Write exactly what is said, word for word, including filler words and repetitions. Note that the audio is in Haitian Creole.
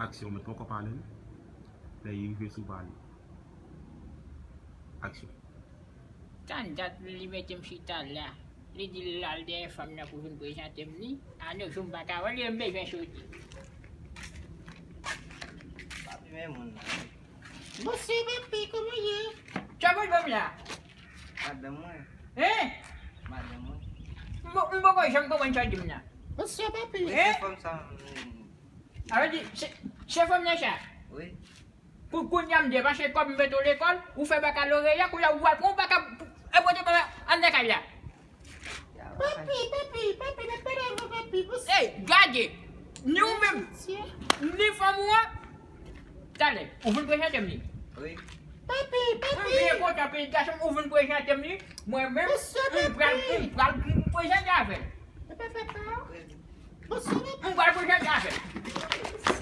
Aksyon, mwen poko pale non. Lè li rive sou pale. Aksyon. Tann dat li mete m chita la. Li di l al dèyè fanm nan pou vin prezante m li. Anno jou m pa ka wè li, m bezwen soti. Papi, men moun nan. Bonsoir papi, kòman ye? Tchòpot bòm la. Madanm mwen. Hein? Madanm mwen. M poko janm konprann sa w di m nan. Bonsoir papi. Wi, Eh? Se fanm sa. Sa vle di, se se fanm nan sa. Wi. Pou kounye a m depanse kòb m mete w lekòl, ou fè bakaloreya, kounye a ou al pran w baka e pote ban anndan kay la. Papi, papi, papi, mwen pale avè papi. Bonsoir. Ey, gade, ni ou menm, ni fanm ou an. Talè, ou vin prezante m li. Wi. Papi, M papi. byen kontan, pitit gason m, ou vin prezante m li. Mwen menm, Bonsoir, m pral, papi. M pral prezante avè l. Papa, papa. Bonsoir papi. M pral prezante avè l.